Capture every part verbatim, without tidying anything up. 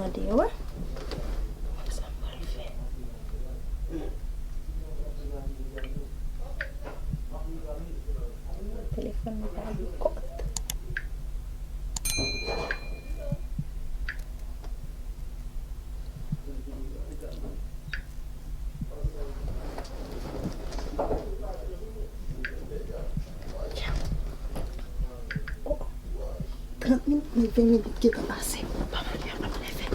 Gade, wè. Sa m pral fè. Telefòn mwen pa gen kòd. Trant minit, ven minit gentan pase. Pa mande, pa mande fè.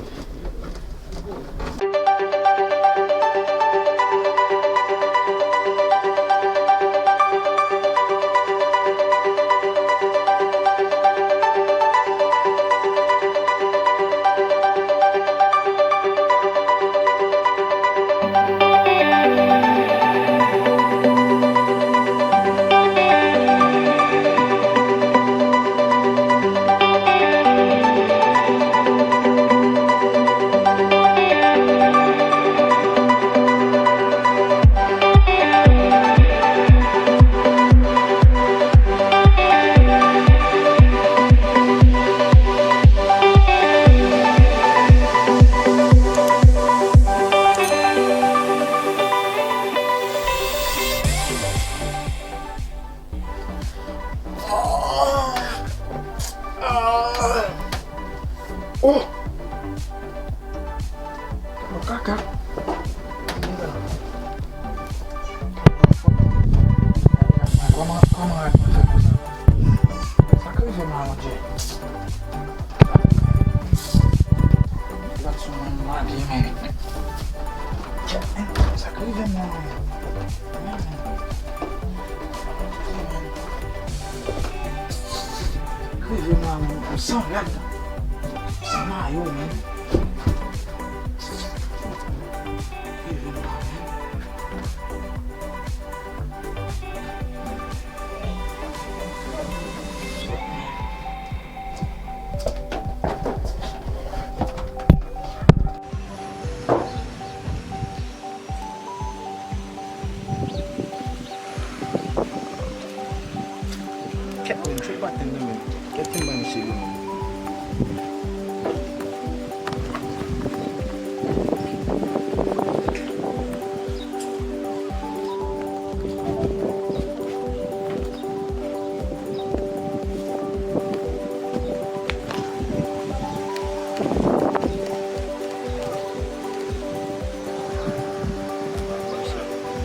Oh! Kaka. Kòman, kòman rad mwen fè konsa? Sa k rive m la, Bondye? Gad sou mwen, m lage, men. Sa k rive m la, men? Rive m la, men, m san rad. M san mayo, men. Rive m la, men. Kèt, men, se pa tèm nan, men. Kèt, tèm nan, misye, men.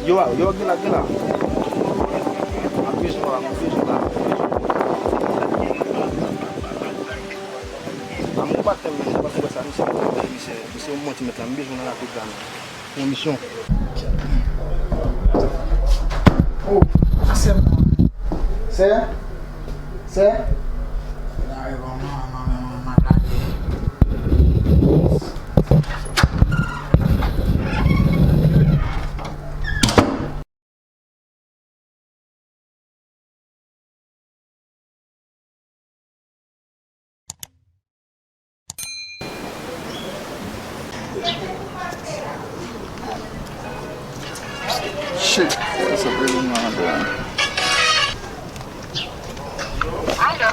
Yo, yo, gen la, gen la. M ap bezwen w la, m ap bezwen w la, m ap bezwen w la. Amoun pa tèm, men, m pa konprann sa, misye, misye, misye yon manti mèt la, m bezwen w nan rapid la, men. Yon misyon. Oh, sa sè mwen. Sè? Sè? Gade kòman manman mwen malad. Shit, sa fè yon an. Alo.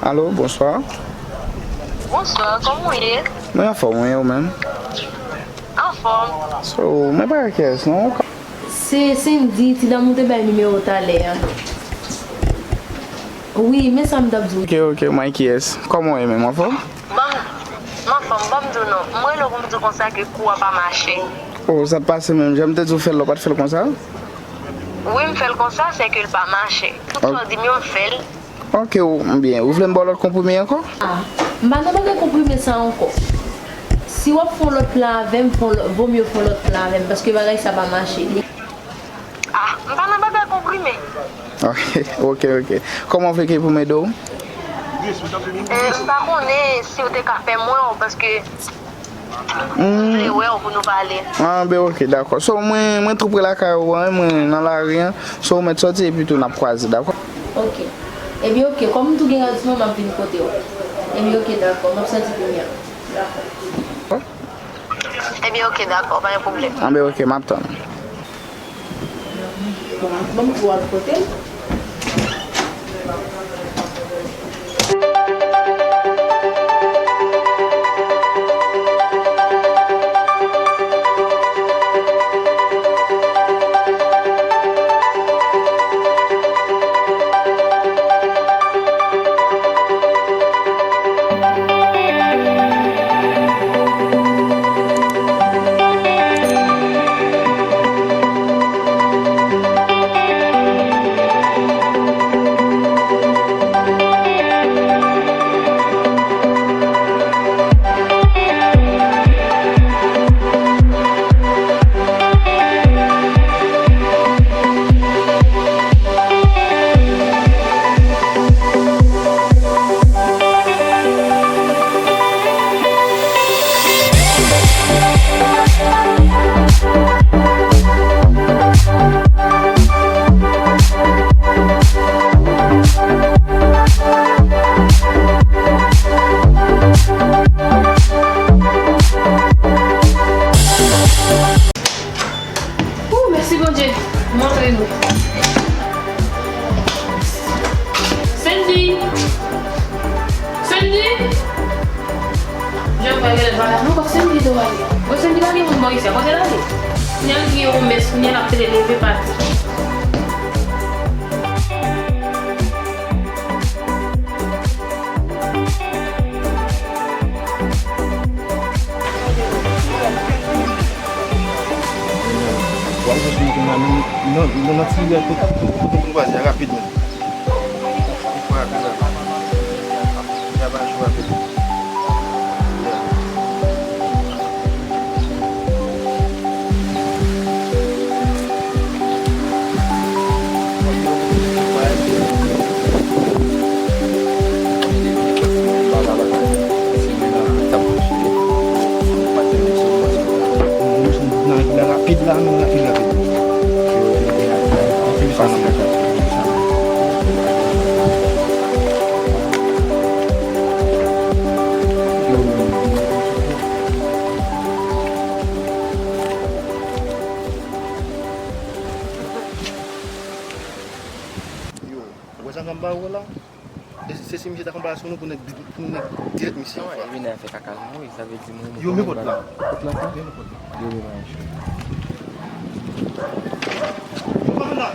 Alo, bonswa. Bonswa, kòman w ye? Mwen anfòm, wi, ou menm? Anfòm. So, mwen pa wè kiyès non. Se Cindy, ti dam ou te bay nimewo w talè a. Wi, men sa m t ap di w. Ok, ok, mwen kiyès? Kòman w ye menm, anfòm? Ban m, m anfòm, ban m di w non. M rele w pou m di w konsa ke kou a pa mache. Oh, sa t pase menm jan m te di w fè l la, ou pa t fè l konsa? Wi, m fè l konsa, sèke l pa mache. Tout sa w di m yo, m fè l. Ok, ou, byen. Ou vle m ba w lòt konprime ankò? Ah, m pa nan bagay konprime sa ankò. Si w ap fè yon lòt plan avè m, fè yon lòt, vo mye fè yon lòt plan avè m, paske bagay sa pa mache. Ah, m pa nan bagay konprime. Ok, ok, ok. Kòman w vle ke pou m ede w? Eh, m pa konnen si w te ka fè m wè w, paske m vle wè w pou nou pale. Ah, ben ok, dakò. So, mwen, mwen tou pre lakay ou an, mwen nan lari an. So, ou mèt sòti epi tou n ap kwaze, dakò? Ok. Ebyen, ok. Kòm m tou gen randevou, m ap vin kote w. Ebyen, ok, dakò. M ap sòti kounye a. Dakò. Ebyen, ok, dakò. Pa gen pwoblèm. Ah, ben ok, m ap tann. Bon, bon, pou al kote l. Bondye, montre nou. Sandy! Sandy! Jan m wè Rènèl pa la non, kote Sandy dwe ale? Bon, Sandy pa gen moun bò isi a, kote l ale? Kounye a l gen yon mès, kounye a l ap pede leve pati. W ap jis monte nan, nan, nan, nan ti rivyè kote, kote nou kwaze a, rapid menm. Frape, frape. Frape a cho rapid. Rapid la, men rapid, rapid. Yo, ou wè sa m ba ou la? Se, se si misye ta konn pale sou nou pou nèg, pou nèg dirèk misye. Sa wè, epi nèg fè kaka sou mwen, sa vle di mwen. Yo, men kòd la. Kòd la, sa? Yo, men kòd la. Yo, men mwen cho. Yo, pa vin la.